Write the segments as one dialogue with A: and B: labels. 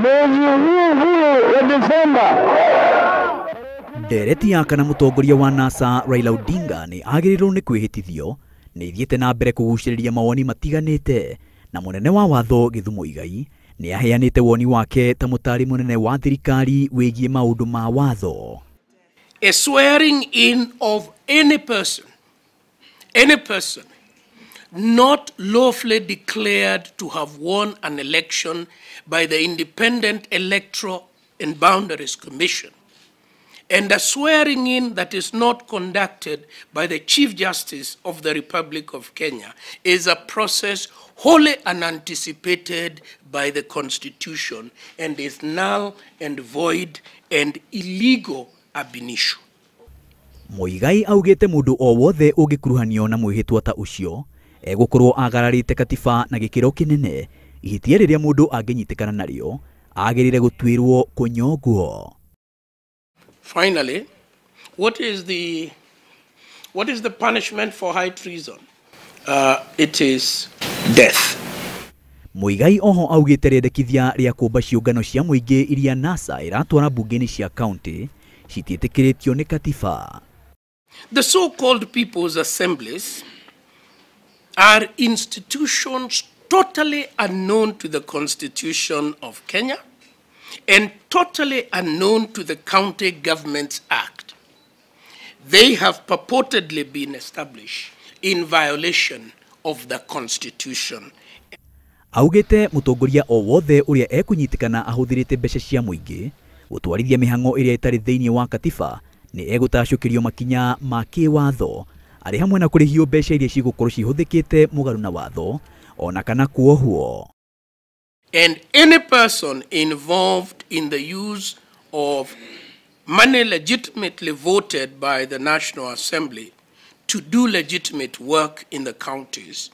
A: Mwezi huu huu wa Desemba.
B: Ndereti ya kana mũtongoria wa NASA Raila Odinga nĩ agĩrĩirwo nĩ kwĩhĩtithio nĩ ithiĩte na mbere kũgucĩrĩria mawoni matiganĩte, na mũnene wa watho Githu Muigai nĩ aheanĩte woni wake ta mũtari mũnene wa thirikari wĩgiĩ maũndũ ma watho.
C: A swearing in of any person not lawfully declared to have won an election by the Independent Electoral and Boundaries Commission, and a swearing in that is not conducted by the Chief Justice of the Republic of Kenya is a process wholly unanticipated by the Constitution and is null and void and illegal ab initio.
B: Muigai augĩte mũndũ o wothe ũngĩkuruhanio na mwĩhĩtwa ta ũcio egũkorwo agararĩte katiba na gĩkĩro kĩnene, ihĩtia rĩrĩa mũndũ angĩnyitĩkana narĩo agĩrĩire gũtuĩrwo kũnyongwo.
C: Finally, what is the punishment for high treason? It is death.
B: Muigai oho augĩte rĩendekithia rĩa kũmba ciũngano cia mũingĩ iria NASA ĩratwara mbunge-inĩ cia kaunti citiĩtĩkĩrĩtio nĩ katiba.
C: The so-called people's assemblies are institutions totally unknown to the Constitution of Kenya and totally unknown to the County Governments Act. They have purportedly been established in violation of the Constitution.
B: Augĩte mũtongoria o wothe ũrĩa ekũnyitĩkana ahũthĩrĩte mbeca cia mũingĩ gũtwarithia mĩhang'o ĩrĩa ĩtarĩ thĩinĩ wa katiba nĩ egũtacũkĩrio makinya ma kĩwatho, arĩ hamwe na kũrĩhio mbeca iria cigũkorwo cihũthĩkĩte mũgarũ na watho ona kana kuohwo.
C: And any person involved in the use of money legitimately voted by the National Assembly to do legitimate work in the counties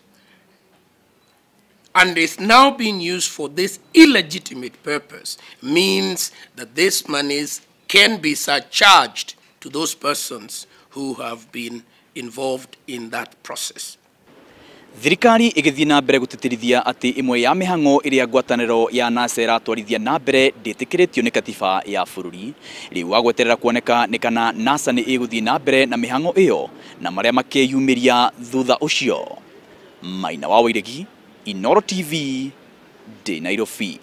C: and is now being used for this illegitimate purpose means that these monies can be surcharged to those persons who have been involved in that process.
B: Thirikari ĩgĩthiĩ na mbere gũtĩtĩrithia atĩ ĩmwe ya mĩhang'o ĩrĩa ngwatanĩro ya NASA ĩratwarithia na mbere ndĩtĩkĩrĩtio nĩ katiba ya bũrũri. Rĩu wagweterera kuoneka nĩ kana NASA nĩ ĩgũthiĩ na mbere na mĩhang'o ĩyo na marĩa makeyumĩria thutha ũcio. Maina wa Wairegi, Inooro TV, ndĩ Nairobi.